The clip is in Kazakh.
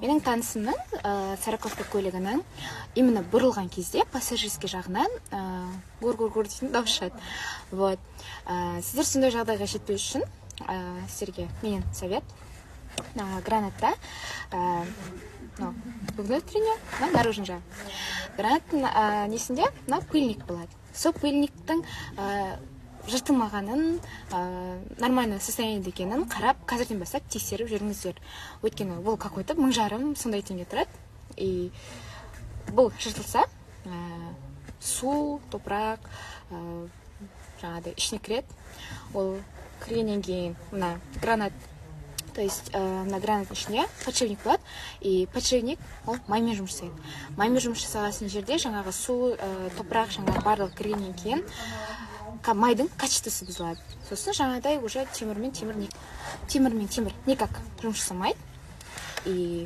Менің танысымның сороковка көлігінің именно бұрылған кезде пассажирский жағынан гур гур гур дейтін дауыс шығады. Вот, сіздер сондай жағдайға жетпеу үшін сіздерге менен совет: Гранатта мынау внутренний, мына наружный жағы. Гранаттың несінде мынау пыльник болады. Сол пыльниктің жыртылмағанын, нормальный состояниеде екенін қарап, қазірден бастап тексеріп жүріңіздер. Өйткені бұл какой-то 1500 сондай теңге тұрады. И бұл жыртылса, су, топырақ жаңағыдай ішіне кіреді. Ол кіргеннен кейін мына гранат, то есть мына гранаттың ішінде подшипник болады, и подшипник ол маймен жұмыс жасайды. Маймен жұмыс жасаған жерде жаңағы су, топырақ, жаңағы барлығы кіргеннен кейін майдың качествосы бұзылады. Сосын жаңағыдай уже темірмен темір темірмен темір никак жұмыс жасамайды. И